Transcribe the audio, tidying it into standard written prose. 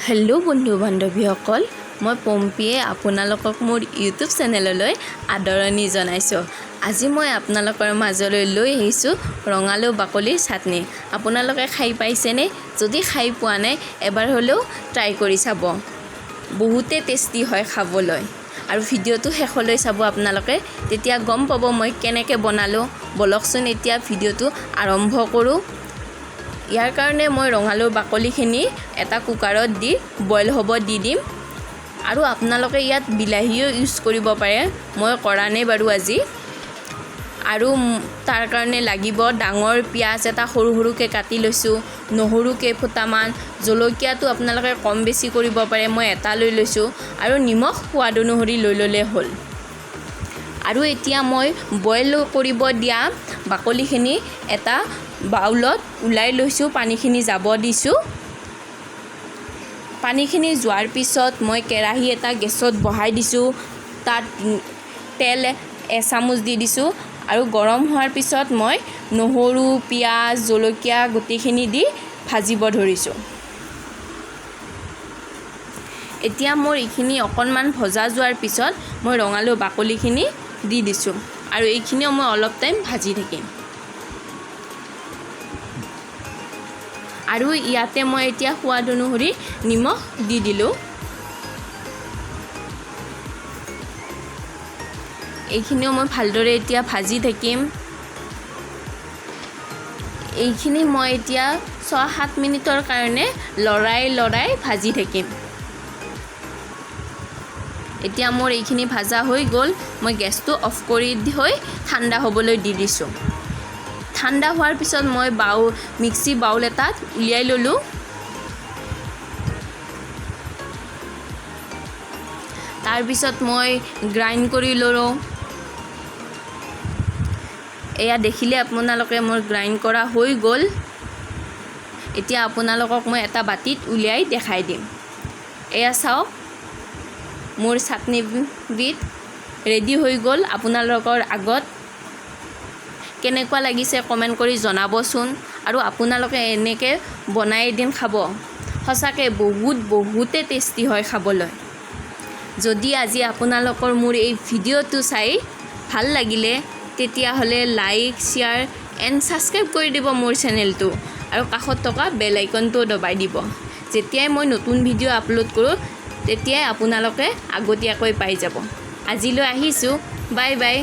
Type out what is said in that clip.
Hello' বন্ধু বান্ধৱীসকল, মই পম্পীয়ে আপোনালোকক মোৰ ইউটিউব চেনেললৈ আদৰণি জনাইছোঁ। আজি মই আপোনালোকৰ মাজলৈ লৈ আহিছোঁ ৰঙালাও বাকলিৰ চাটনি। আপোনালোকে খাই পাইছেনে? যদি খাই পোৱা নাই, এবাৰ হ'লেও ট্ৰাই কৰি চাব, বহুতেই টেষ্টি হয় খাবলৈ। আৰু ভিডিঅ'টো শেষলৈ চাব আপোনালোকে, তেতিয়া গম পাব মই কেনেকৈ বনালোঁ। ব'লকচোন এতিয়া ভিডিঅ'টো আৰম্ভ কৰোঁ। ইয়াৰ কাৰণে মই ৰঙালাও বাকলিখিনি এটা কুকাৰত দি বইল হ'ব দি দিম। আৰু আপোনালোকে ইয়াত বিলাহীও ইউজ কৰিব পাৰে, মই কৰা নাই বাৰু আজি। আৰু তাৰ কাৰণে লাগিব ডাঙৰ পিঁয়াজ এটা সৰু সৰুকৈ কাটি লৈছোঁ, নহৰু কেইফুটামান, জলকীয়াটো আপোনালোকে কম বেছি কৰিব পাৰে, মই এটা লৈ লৈছোঁ, আৰু নিমখ সোৱাদ অনুসৰি লৈ ল'লে হ'ল। আৰু এতিয়া মই বইল কৰিব দিয়া বাকলিখিনি এটা বাউলত ওলাই লৈছোঁ, পানীখিনি যাব দিছোঁ। পানীখিনি যোৱাৰ পিছত মই কেৰাহী এটা গেছত বহাই দিছোঁ, তাত তেল এচামুচ দি দিছোঁ। আৰু গৰম হোৱাৰ পিছত মই নহৰু, পিঁয়াজ, জলকীয়া গোটেইখিনি দি ভাজিব ধৰিছোঁ। এতিয়া মোৰ এইখিনি অকণমান ভজা যোৱাৰ পিছত মই ৰঙালাও বাকলিখিনি দি দিছোঁ আৰু এইখিনিও মই অলপ টাইম ভাজি থাকিম। আৰু ইয়াতে মই এতিয়া সোৱাদ অনুসৰি নিমখ দি দিলোঁ। এইখিনিও মই ভালদৰে এতিয়া ভাজি থাকিম। এইখিনি মই এতিয়া 6-7 মিনিটৰ কাৰণে লৰাই লৰাই ভাজি থাকিম। এতিয়া মোৰ এইখিনি ভাজা হৈ গ'ল। মই গেছটো অফ কৰি থৈ ঠাণ্ডা হ'বলৈ দি দিছোঁ। ঠাণ্ডা হোৱাৰ পিছত মই মিক্সি বাউল এটাত উলিয়াই ল'লোঁ। তাৰপিছত মই গ্ৰাইণ্ড কৰি ল'লোঁ। এয়া দেখিলে আপোনালোকে মোৰ গ্ৰাইণ্ড কৰা হৈ গ'ল। এতিয়া আপোনালোকক মই এটা বাতিত উলিয়াই দেখাই দিম। এয়া চাওক, মোৰ চাটনিবিধ ৰেডি হৈ গ'ল। আপোনালোকৰ আগত কেনেকুৱা লাগিছে কমেণ্ট কৰি জনাবচোন। আৰু আপোনালোকে এনেকৈ বনাই এদিন খাব, সঁচাকৈ বহুতেই টেষ্টি হয় খাবলৈ। যদি আজি আপোনালোকৰ মোৰ এই ভিডিঅ'টো চাই ভাল লাগিলে, তেতিয়াহ'লে লাইক, শ্বেয়াৰ এণ্ড ছাবস্ক্ৰাইব কৰি দিব মোৰ চেনেলটো, আৰু কাষত থকা বেল আইকনটোও দবাই দিব। যেতিয়াই মই নতুন ভিডিঅ' আপলোড কৰোঁ, তেতিয়াই আপোনালোকে আগতীয়াকৈ পাই যাব। আজিলৈ আহিছোঁ, বাই বাই।